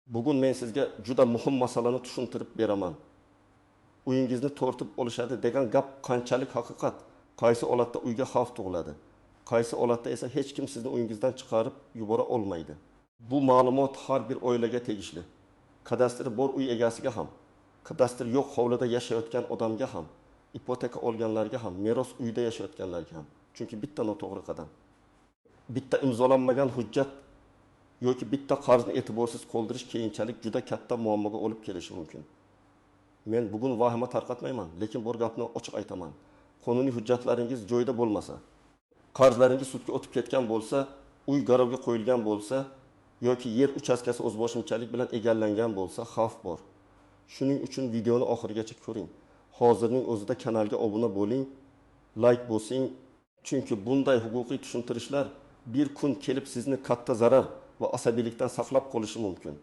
Bugun men sizga juda muhim masalani tushuntirib beraman. Uyingizni tortib olishadi degan gap qanchalik haqiqat? Qaysi holatda uyga xavf tug'iladi? Qaysi holatda esa hech kim sizni uyingizdan chiqarib yubora olmaydi? Bu ma'lumot har bir oilaga tegishli. Kadastri bor uy egasiga ham, kadastr yo'q hovlida yashayotgan odamga ham, ipoteka olganlarga ham, meros uyda yashayotganlarga ham. Chunki bitta noto'g'ri qadam, bitta imzolanmagan hujjat yoki bitta qarzni e'tiborsiz qoldirish keyinchalik juda katta muammoga olib kelishi mumkin. Men bugun vahima tarqatmayman, lekin bor gapni ochiq aytaman. Qonuniy hujjatlaringiz joyida bo'lmasa, qarzlaringiz sudga o'tib ketgan bo'lsa, uy garovga qo'yilgan bo'lsa yoki yer uchastkasi o'zboshimchalik bilan egallangan bo'lsa, xavf bor. Shuning uchun videoni oxirigacha ko'ring. Hozirning o'zida kanalga obuna bo'ling, like bosing, chunki bunday huquqiy tushuntirishlar bir kun kelib sizni katta zarar va asabiylikdan saqlab qolishi mumkin.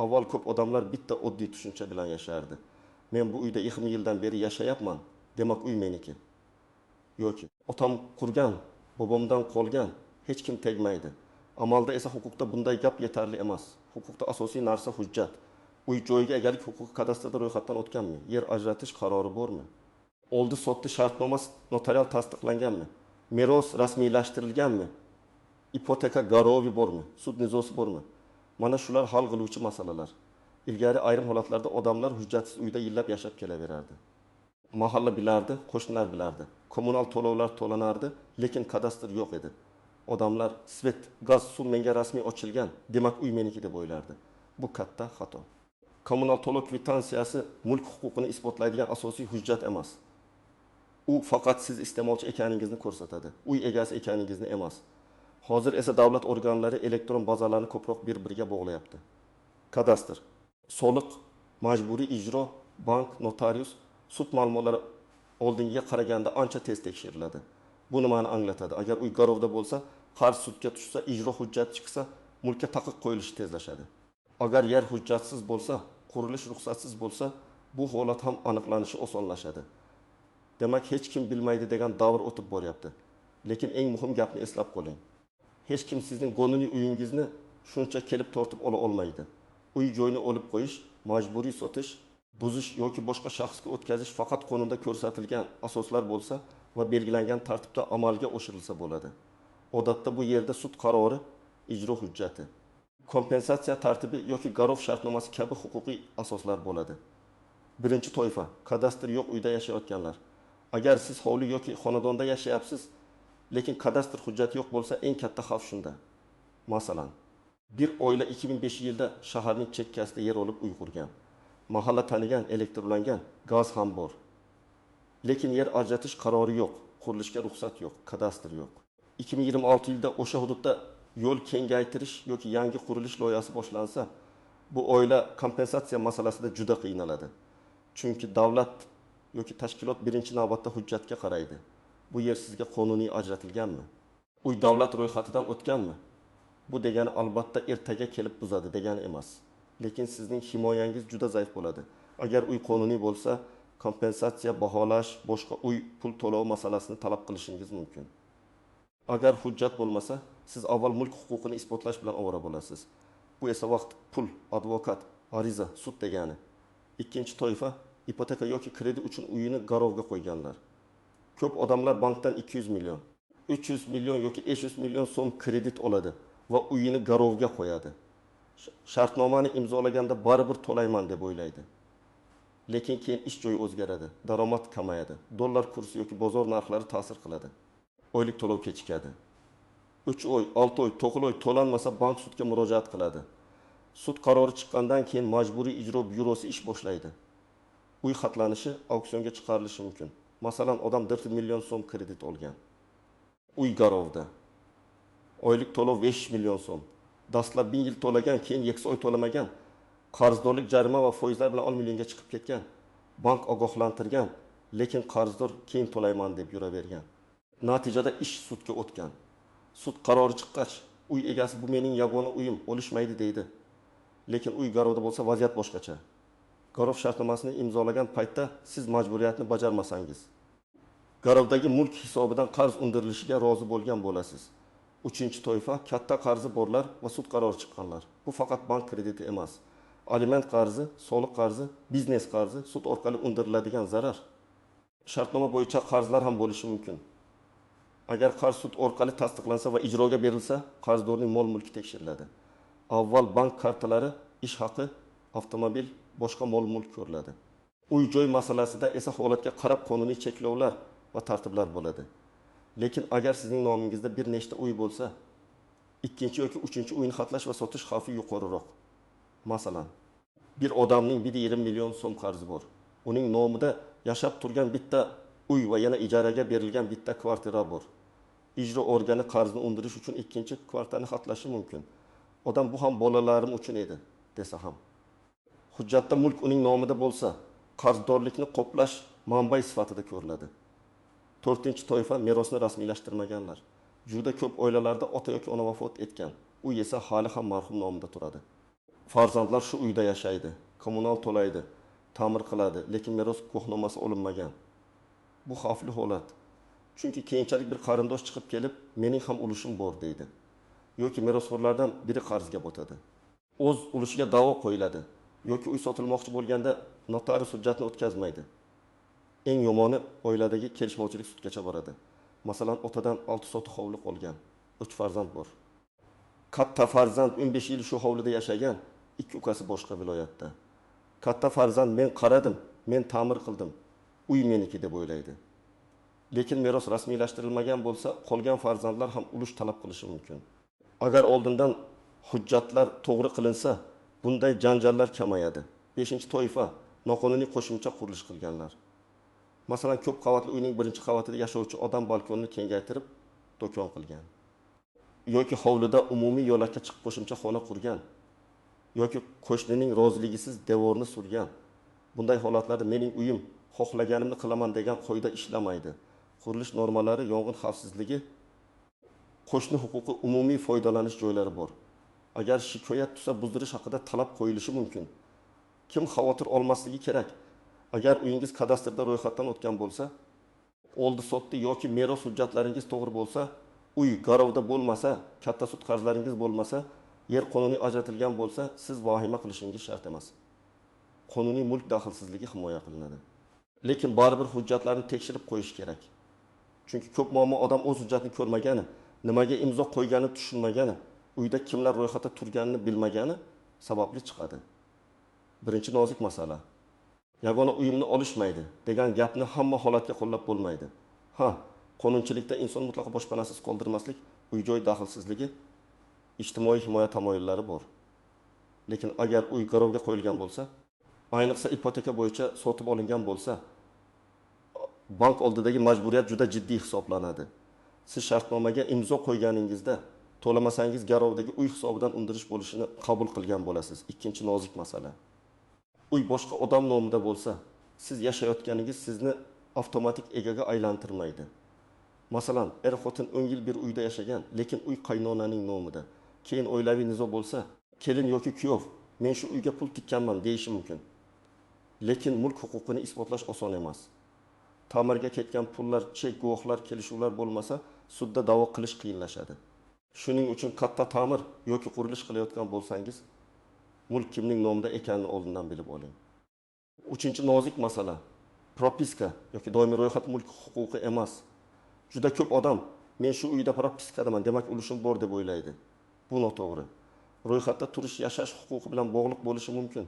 Avval ko'p odamlar bitta oddiy tushuncha bilan yashardi. Men bu uyda 20 yildan beri yashayapman, demak uy meniki. Yoki otam qurgan, bobomdan qolgan, hech kim tegmaydi. Amalda esa huquqda bunday gap yetarli emas. Huquqda asosiy narsa hujjat. Uy joyiga egalik huquqi kadastrda ro'yxatdan o'tganmi? Yer ajratish qarori bormi? Oldi sotdi shartnomasi notarial tasdiqlanganmi? Meros rasmiylashtirilganmi? Ipoteka garovi bormi? Sud nizosi bormi? Mana shular hal qiluvchi masalalar. Ilgari ayrim holatlarda odamlar hujjatsiz uyda yillab yashab kelaverardi. Mahalla bilardi, qo'shnilar bilardi. Kommunal to'lovlar to'lanardi, lekin kadastr yo'q edi. Odamlar svet, gaz, suv menga rasmiy ochilgan, demak uy meniki deb o'ylardi. Bu katta xato. Kommunal to'lov kvitansiyasi mulk huquqini isbotlaydigan asosiy hujjat emas. U faqat siz iste'molchi ekaningizni ko'rsatadi, uy egasi ekaningizni emas. Hozir esa davlat organlari elektron bazalarni ko'proq bir-biriga bog'layapti. Kadastr, soliq, majburiy ijro, bank, notarius, sud ma'lumotlari oldingiga qaraganda ancha tez tekshiriladi. Bu nimani anglatadi? Agar uy garovda bo'lsa, qarz sudga tushsa, ijro hujjati chiqsa, mulkka taqiq qo'yilishi tezlashadi. Agar yer hujjatsiz bo'lsa, qurilish ruxsatsiz bo'lsa, bu holat ham aniqlanishi osonlashadi. Demak, hech kim bilmaydi degan davr o'tib boryapti. Lekin eng muhim gapni eslab qoling. Hech kim sizning qonuniy uyingizni shuncha kelib tortib ola olmaydi. Uy joyini olib qo'yish, majburiy sotish, buzish yoki boshqa shaxsga o'tkazish faqat qonunda ko'rsatilgan asoslar bo'lsa va belgilangan tartibda amalga oshirilsa bo'ladi. Odatda bu yerda sud qarori, ijro hujjati, kompensatsiya tartibi yoki garov shartnomasi kabi huquqiy asoslar bo'ladi. Birinchi toifa kadastr yo'q uyda yashayotganlar. Agar siz hovli yoki xonadonda yashayapsiz, lekin kadastr hujjati yo'q bo'lsa, eng katta xavf shunda. Masalan, bir oila 2005-yilda shaharning chekkasida yer olib uy qurgan. Mahalla tanigan, elektr ulangan, gaz ham bor. Lekin yer ajratish qarori yo'q, qurilishga ruxsat yo'q, kadastr yo'q. 2026-yilda o'sha hududda yo'l kengaytirish yoki yangi qurilish loyihasi boshlansa, bu oila kompensatsiya masalasida juda qiynaladi. Chunki davlat yoki tashkilot birinchi navbatda hujjatga qaraydi. Bu yer sizga qonuniy ajratilganmi? Uy davlat ro'yxatidan o'tganmi? Bu degani albatta ertaga kelib buzadi degani emas. Lekin sizning himoyangiz juda zaif bo'ladi. Agar uy qonuniy bo'lsa, kompensatsiya, baholash, boshqa uy pul to'lovi masalasini talab qilishingiz mumkin. Agar hujjat bo'lmasa, siz avval mulk huquqini isbotlash bilan ovora bo'lasiz. Bu esa vaqt, pul, advokat, ariza, sud degani. Ikkinchi toifa ipoteka yoki kredit uchun uyini garovga qo'yganlar. Ko'p odamlar bankdan 200 million, 300 million yoki 500 million so'm kredit oladi va uyini garovga qo'yadi. Shartnomani imzolaganda baribir to'layman deb o'ylaydi. Lekin keyin ish joyi o'zgaradi, daromad kamayadi, dollar kursi yoki bozor narxlari ta'sir qiladi. Oylik to'lov kechikadi. 3 oy, 6 oy, 9 oy to'lanmasa bank sudga murojaat qiladi. Sud qarori chiqqandan keyin majburiy ijro byurosi ish boshlaydi. Uy xatlanishi, auksionga chiqarilishi mumkin. Masalan, odam 4 million so'm kredit olgan. Uy garovda. Oylik to'lov 5 million so'm. Dastlab 1000 yil to'lagan, keyin 2 oy to'lamagan. Qarzdorlik jarima va foizlar bilan 10 millionga chiqib ketgan. Bank ogohlantirgan, lekin qarzdor keyin to'layman deb yuravergan. Natijada ish sudga o'tgan. Sud qarori chiqqach, uy egasi bu mening yagona uyim, o'lishmaydi deydi. Lekin uy garovda bo'lsa vaziyat boshqacha. Garov shartnomasini imzolagan paytda siz majburiyatni bajarmasangiz, garovdagi mulk hisobidan qarz undirilishiga rozi bo'lgan bo'lasiz. Uchinchi toifa, katta qarzi borlar va sud qarori chiqqanlar. Bu faqat bank krediti emas. Aliment qarzi, soliq qarzi, biznes qarzi, sud orqali undiriladigan zarar. Shartnoma bo'yicha qarzlar ham bo'lishi mumkin. Agar qarz sud orqali tasdiqlansa va ijroga berilsa, qarzdorning mol-mulki tekshiriladi. Avval bank kartalari, ish haqi, avtomobil, boshqa mol-mulk ko'riladi. Uy-joy masalasida esa holatga qarab qonuniy cheklovlar va tartiblar bo'ladi. Lekin agar sizning nomingizda bir nechta uy bo'lsa, ikkinchi yoki uchinchi uyni xatlash va sotish xavfi yuqoriroq. Masalan, bir odamning 1,5 million so'm qarzi bor. Uning nomida yashab turgan bitta uy va yana ijaraga berilgan bitta kvartira bor. Ijro organi qarzni undirish uchun ikkinchi kvartirani xatlashi mumkin. Odam bu ham bolalarim uchun edi desa ham. Hujjatda mulk uning nomida bo'lsa, qarzdorlikni qoplash manbai sifatida ko'riladi. To'rtinchi toifa, merosni rasmiylashtirmaganlar. Juda ko'p oilalarda ota yoki ona vafot etgan. Uy esa hali ham marhum nomida turadi. Farzandlar shu uyda yashaydi, kommunal to'laydi, ta'mir qiladi, lekin meros guvohnomasi olinmagan. Bu xavfli holat. Chunki keyinchalik bir qarindosh chiqib kelib, mening ham ulushim bor deydi. Yoki merosxo'rlardan biri qarzga botadi. O'z ulushiga da'vo qo'yiladi yoki uy sotilmoqchi bo'lganda notarius hujjatni o'tkazmaydi. Eng yomoni oiladagi kelishmovchilik sudgacha boradi. Masalan, otadan 6 sotix hovli qolgan, 3 farzand bor. Katta farzand 15 yil shu hovlida yashagan, 2 ukasi boshqa viloyatda. Katta farzand men qaradim, men ta'mir qildim, uy meniki deb o'ylaydi. Lekin meros rasmiylashtirilmagan bo'lsa, qolgan farzandlar ham ulush talab qilishi mumkin. Agar oldindan hujjatlar to'g'ri qilinsa, bunday janjallar kamayadi. 5-toifa, noqonuniy qo'shimcha qurilish qilganlar. Masalan, ko'p qavatli uyning birinchi qavatida yashovchi odam balkonni kengaytirib do'kon qilgan. Yoki hovlida umumiy yo'lakka chiqib qo'shimcha xona qurgan. Yoki qo'shnining roziligisiz devorni surgan. Bunday holatlarda mening uyim, xohlaganimni qilaman degan qoida ishlamaydi. Qurilish normalari, yong'in xavfsizligi, qo'shni huquqi, umumiy foydalanish joylari bor. Agar shikoyat tushsa, buzdirish haqida talab qo'yilishi mumkin. Kim xavotir olmasligi kerak? Agar uyingiz kadastrda ro'yxatdan o'tgan bo'lsa, oldi-sotdi yoki meros hujjatlaringiz to'g'ri bo'lsa, uy garovda bo'lmasa, katta sud qarzlaringiz bo'lmasa, yer qonuniy ajratilgan bo'lsa, siz vahima qilishingiz shart emas. Qonuniy mulk daxlsizligi himoya qilinadi. Lekin baribir hujjatlarni tekshirib qo'yish kerak. Chunki ko'p muammo odam o'z hujjatini ko'rmagani, nimaga imzo qo'yganini tushunmagani, uyda kimlar ro'yxatda turganini bilmagani sababli chiqadi. Birinchi nozik masala. Yagona uyimni olishmaydi degan gapni hamma holatga qo'llab bo'lmaydi. Ha, qonunchilikda inson mutlaqo boshpanasiz qoldirmaslik, uy-joy daxlsizligi, ijtimoiy himoya tamoyillari bor. Lekin agar uy garovga qo'yilgan bo'lsa, ayniqsa ipoteka bo'yicha sotib olingan bo'lsa, bank oldidagi majburiyat juda jiddiy hisoblanadi. Siz shartnomaga imzo qo'yganingizda to'lamasangiz garovdagi uy hisobidan undirish bo'lishini qabul qilgan bo'lasiz. Ikkinchi nozik masala. Uy boshqa odam nomida bo'lsa, siz yashayotganingiz sizni avtomatik egaga aylantirmaydi. Masalan, er-xotin 10 yil bir uyda yashagan, lekin uy qaynonaning nomida. Keyin oilaviy nizo bo'lsa, kelin yoki kuyov men shu uyga pul tikkanman deyishi mumkin. Lekin mulk huquqini isbotlash oson emas. Ta'mirga ketgan pullar, chek, guvohlar, kelishuvlar bo'lmasa, sudda da'vo qilish qiyinlashadi. Shuning uchun katta ta'mir yoki qurilish qilayotgan bo'lsangiz, mulk kimning nomida ekanini oldindan bilib oling. Uchinchi nozik masala, propiska yoki doimiy ro'yxat mulk huquqi emas. Juda ko'p odam men shu uyda propiskadaman, demak ulushim bor deb o'ylaydi. Bu noto'g'ri. Ro'yxatda turish, yashash huquqi bilan bog'liq bo'lishi mumkin.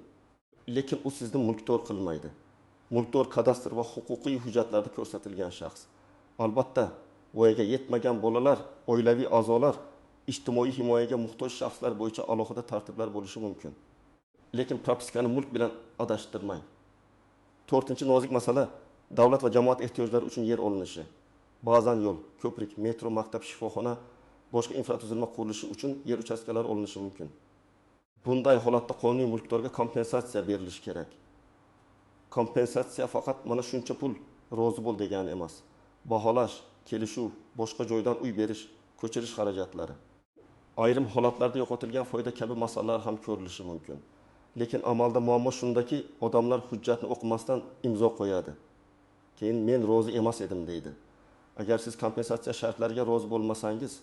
Lekin u sizni mulkdor qilmaydi. Mulkdor kadastr va huquqiy hujjatlarda ko'rsatilgan shaxs. Albatta, voyaga yetmagan bolalar, oilaviy a'zolar, ijtimoiy himoyaga muhtoj shaxslar bo'yicha alohida tartiblar bo'lishi mumkin. Lekin propiskani mulk bilan adashtirmang. To'rtinchi nozik masala, davlat va jamoat ehtiyojlari uchun yer olinishi. Ba'zan yo'l, ko'prik, metro, maktab, shifoxona, boshqa infratuzilma qurilishi uchun yer uchastkalari olinishi mumkin. Bunday holatda qonuniy mulkdorga kompensatsiya berilishi kerak. Kompensatsiya faqat mana shuncha pul rozi bo'l degani emas. Baholash, kelishuv, boshqa joydan uy berish, ko'chirish xarajatlari. Ayrim holatlarda yo'qotilgan foyda kabi masalalar ham ko'rilishi mumkin. Lekin amalda muammo shundaki, odamlar hujjatni o'qimasdan imzo qo'yadi. Keyin men rozi emas edim deydi. Agar siz kompensatsiya shartlariga rozi bo'lmasangiz,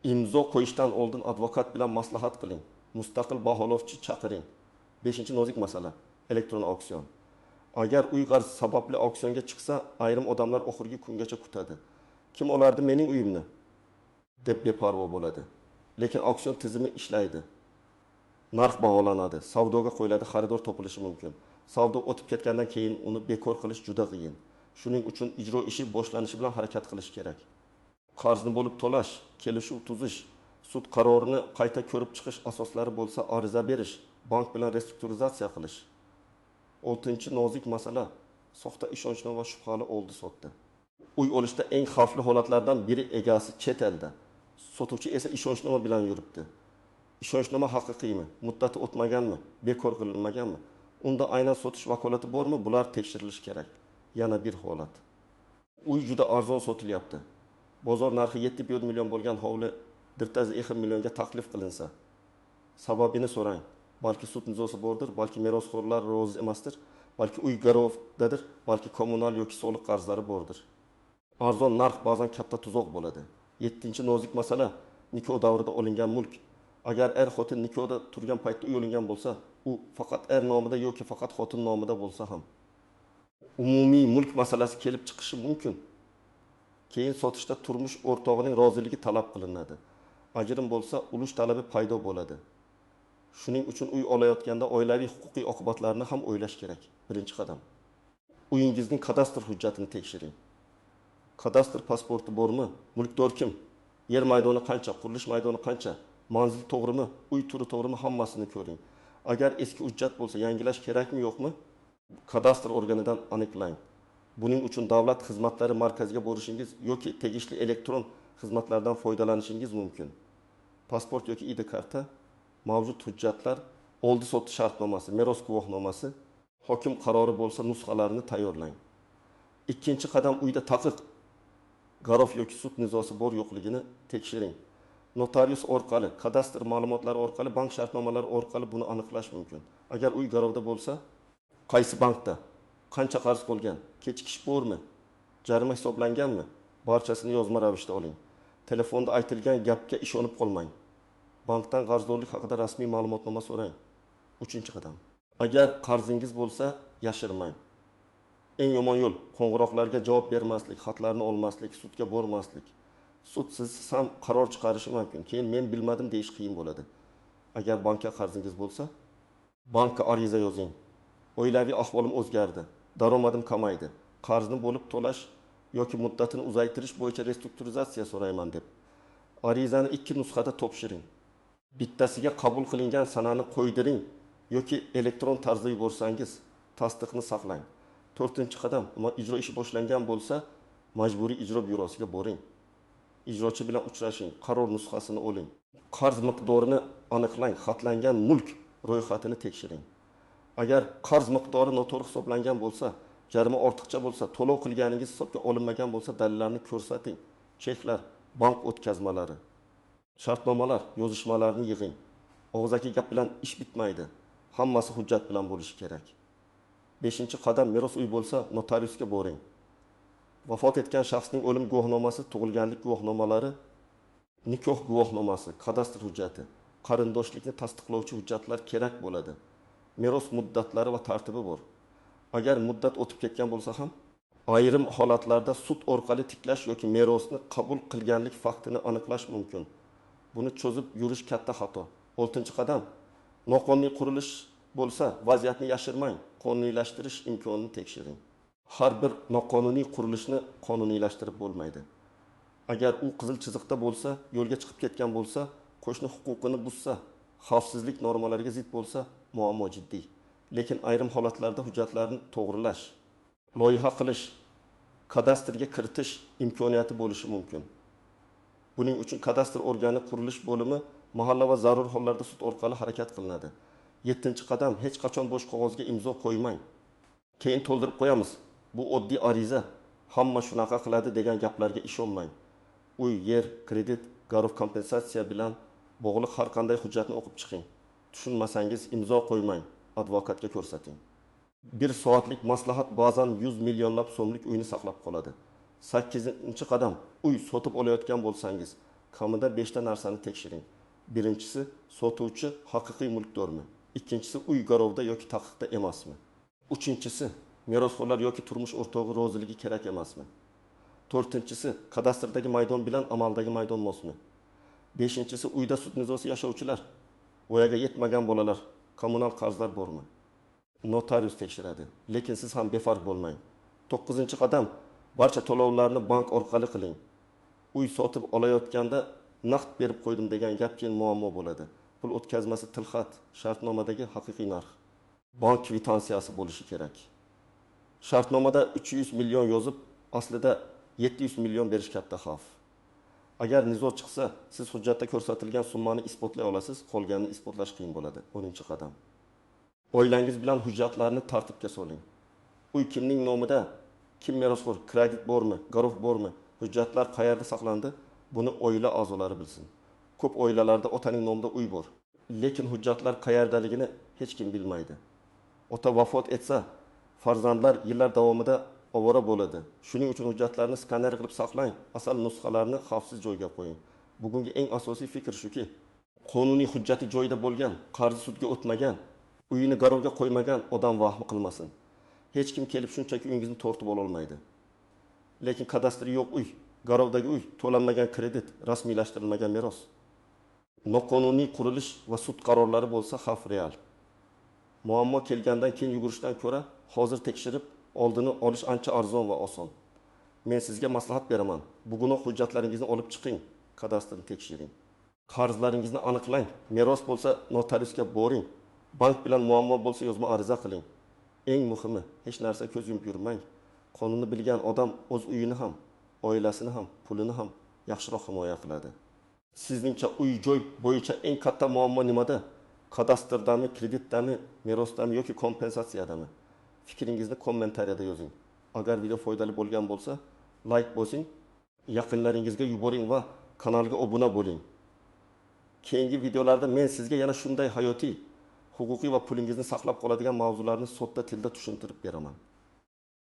Imzo qo'yishdan oldin advokat bilan maslahat qiling. Mustaqil baholovchi chaqiring. Beshinchi nozik masala, elektron auksion. Agar uy qarz sababli auksionga chiqsa, ayrim odamlar oxirgi kungacha kutadi. Kim olardi mening uyimni, deb beparvo bo'ladi. Lekin auksion tizimi ishlaydi. Narx baholanadi, savdoga qo'yiladi, xaridor topilishi mumkin. Savdo o'tib ketgandan keyin uni bekor qilish juda qiyin. Shuning uchun ijro ishi boshlanishi bilan harakat qilish kerak. Qarzni bo'lib to'lash, kelishuv tuzish, sud qarorini qayta ko'rib chiqish asoslari bo'lsa ariza berish, bank bilan restrukturizatsiya qilish. Oltinchi nozik masala, soxta ishonchnoma va shubhali oldi-sotdi. Uy olishda eng xavfli holatlardan biri egasi chet elda. Sotuvchi esa ishonchnoma bilan yuribdi. Ishonchnoma haqiqiymi? Muddati o'tmaganmi? Bekor qilinmaganmi? Unda aynan sotish vakolati bormi? Bular tekshirilishi kerak. Yana bir holat. Uy juda arzon sotilyapti. Bozor narxi 7,5 million bo'lgan hovli 1,5 millionga taklif qilinsa, sababini so'rang. Balki sud nizosi bordir, balki merosxo'rlar rozi emasdir, balki uy garovdadir, balki kommunal yoki soliq qarzlari bordir. Arzon narx ba'zan katta tuzoq bo'ladi. 7-nozik masala, nikoh davrida olingan mulk. Agar er xotin nikohda turgan paytda uy olingan bo'lsa, u faqat er nomida yoki faqat xotin nomida bo'lsa ham umumiy mulk masalasi kelib chiqishi mumkin. Keyin sotishda turmush o'rtog'ining roziligi talab qilinadi. Ajrim bo'lsa, ulush talabi paydo bo'ladi. Shuning uchun uy olayotganda oilaviy huquqiy oqibatlarni ham o'ylash kerak. Birinchi qadam. Uyingizning kadastr hujjatini tekshiring. Kadastr pasporti bormi? Mulkdor kim? Yer maydoni qancha? Qurilish maydoni qancha? Manzil to'g'rimi? Uy turi to'g'rimi? Hammasini ko'ring. Agar eski hujjat bo'lsa, yangilash kerakmi, yo'qmi? Kadastr organidan aniqlang. Buning uchun davlat xizmatlari markaziga borishingiz yoki tegishli elektron xizmatlardan foydalanishingiz mumkin. Pasport yoki ID karta, mavjud hujjatlar, oldi-sotdi shartnomasi, meros guvohnomasi, hokim qarori bo'lsa nusxalarini tayyorlang. Ikkinchi qadam, uyda taqiq, garov yoki sud nizosi bor yo'qligini tekshiring. Notarius orqali, kadastr ma'lumotlari orqali, bank shartnomalari orqali buni aniqlash mumkin. Agar uy garovda bo'lsa, qaysi bankda, qancha qarz qolgan, kechikish bormi, jarima hisoblanganmi, barchasini yozma ravishda oling. Telefonda aytilgan gapga ishonib qolmang. Bankdan qarzdorlik haqida rasmiy ma'lumotnoma so'rang. Uchinchi qadam. Agar qarzingiz bo'lsa, yashirmang. Eng yomon yo'l qo'ng'iroqlarga javob bermaslik, xatlarni olmaslik, sudga bormaslik. Sud sizsiz ham qaror chiqarishi mumkin. Keyin men bilmadim deyish qiyin bo'ladi. Agar bankka qarzingiz bo'lsa, bankka ariza yozing. Oilaviy ahvolim o'zgardi, daromadim kamaydi. Qarzni bo'lib to'lash yoki muddatini uzaytirish bo'yicha restrukturizatsiya so'rayman deb. Arizani 2 nusxada topshiring. Bittasiga qabul qilingan sanani qo'ydiring yoki elektron tarzda yuborsangiz, tasdiqni saqlang. 4-qadam, ijro ishi boshlangan bo'lsa, majburiy ijro byurosiga boring. Ijrochi bilan uchrashing, qaror nusxasini oling. Qarz miqdorini aniqlang, xatlangan mulk ro'yxatini tekshiring. Agar qarz miqdori noto'g'ri hisoblangan bo'lsa, jarima ortiqcha bo'lsa, to'lov qilganingiz hisobga olinmagan bo'lsa, dalillarni ko'rsating. Cheklar, bank o'tkazmalari, shartnomalar, yozishmalarni yig'ing. Og'zaki gap bilan ish bitmaydi. Hammasi hujjat bilan bo'lishi kerak. 5-qadam, meros uy bo'lsa, notariusga boring. Vafot etgan shaxsning o'lim guvohnomasi, tug'ilganlik guvohnomalari, nikoh guvohnomasi, kadastr hujjati, qarindoshlikni tasdiqlovchi hujjatlar kerak bo'ladi. Meros muddatlari va tartibi bor. Agar muddat o'tib ketgan bo'lsa ham, ayrim holatlarda sud orqali tiklash yoki merosni qabul qilganlik faktini aniqlash mumkin. Buni cho'zib yurish katta xato. 6-qadam, noqonuniy qurilish bo'lsa, vaziyatni yashirmang, qonuniylashtirish imkonini tekshiring. Har bir noqonuniy qurilishni qonuniylashtirib bo'lmaydi. Agar u qizil chiziqda bo'lsa, yo'lga chiqib ketgan bo'lsa, qo'shni huquqini buzsa, xavfsizlik normalariga zid bo'lsa, muammo jiddiy. Lekin ayrim holatlarda hujjatlarni to'g'rilash, loyiha qilish, kadastrga kiritish imkoniyati bo'lishi mumkin. Buning uchun kadastr organi, qurilish bo'limi, mahalla va zarur hollarda sud orqali harakat qilinadi. 7-qadam, hech qachon bo'sh qog'ozga imzo qo'ymang. Keyin to'ldirib qo'yamiz. Bu oddiy ariza, hamma shunaqa qiladi degan gaplarga ishonmang. Uy, yer, kredit, garov kompensatsiya bilan bog'liq har qanday hujjatni o'qib chiqing. Tushunmasangiz imzo qo'ymang, advokatga ko'rsating. 1 soatlik maslahat ba'zan 100 millionlab so'mlik uyni saqlab qoladi. 8-qadam, uy sotib olayotgan bo'lsangiz, Kamida 5 ta narsani tekshiring. Birinchisi, sotuvchi haqiqiy mulkdormi? Ikkinchisi, uy garovda yoki taqiqda emasmi? Uchinchisi, merosxo'rlar yoki turmush o'rtog'i roziligi kerak emasmi? To'rtinchisi, kadastrdagi maydon bilan amaldagi maydon mosmi? Beshinchisi, uyda sud nizosi yashovchilar, voyaga yetmagan bolalar, kommunal qarzlar bormi? Notarius tekshiradi, lekin siz ham befarq bo'lmang. To'qqizinchi qadam, barcha to'lovlarni bank orqali qiling. Uy sotib olayotganda naqd berib qo'ydim degan gap keyin muammo bo'ladi. Pul o'tkazmasi, tilxat, shartnomadagi haqiqiy narx. Bank kvitansiyasi bo'lishi kerak. Shartnomada 300 million yozib, aslida 700 million berish katta xavf. Agar nizo chiqsa, siz hujjatda ko'rsatilgan summani isbotlay olasiz, qolganini isbotlash qiyin bo'ladi. 10-qadam. Oilangiz bilan hujjatlarni tartibga soling. Uy kimning nomida, kim merosxo'r, kredit bormi, garov bormi, hujjatlar qayerda saqlandi, buni oila a'zolari bilsin. Ko'p oilalarda otaning nomida uy bor, lekin hujjatlar qayerdaligini hech kim bilmaydi. Ota vafot etsa, farzandlar yillar davomida ovora bo'ladi. Shuning uchun hujjatlarni skaner qilib saqlang, asl nusxalarni xavfsiz joyga qo'ying. Bugungi eng asosiy fikr shuki, qonuniy hujjati joyida bo'lgan, qarzi sudga o'tmagan, uyini garovga qo'ymagan odam vahmi qilmasin. Hech kim kelib shunchaki uyingizni tortib ola olmaydi. Lekin kadastri yo'q uy, garovdagi uy, to'lanmagan kredit, rasmiylashtirilmagan meros, noqonuniy qurilish va sud qarorlari bo'lsa xavf real. Muammo kelgandan keyin yugurishdan ko'ra hozir tekshirib oldini olish ancha arzon va oson. Men sizga maslahat beraman. Bugunoq hujjatlaringizni olib chiqing, kadastrni tekshiring. Qarzlaringizni aniqlang. Meros bo'lsa notariusga boring. Bank bilan muammo bo'lsa yozma ariza qiling. Eng muhimi, hech narsa ko'z yumib yurmang. Qonunni bilgan odam o'z uyini ham, oilasini ham, pulini ham yaxshiroq himoya qiladi. Sizningcha uy joy bo'yicha eng katta muammo nimada? Kadastrdami, kreditdami, merosdami yoki kompensatsiyadami? Fikringizni kommentariyada yozing. Agar video foydali bo'lgan bo'lsa, like bosing, yaqinlaringizga yuboring va kanalga obuna bo'ling. Keyingi videolarda men sizga yana shunday hayotiy, huquqiy va pulingizni saqlab qoladigan mavzularni sodda tilda tushuntirib beraman.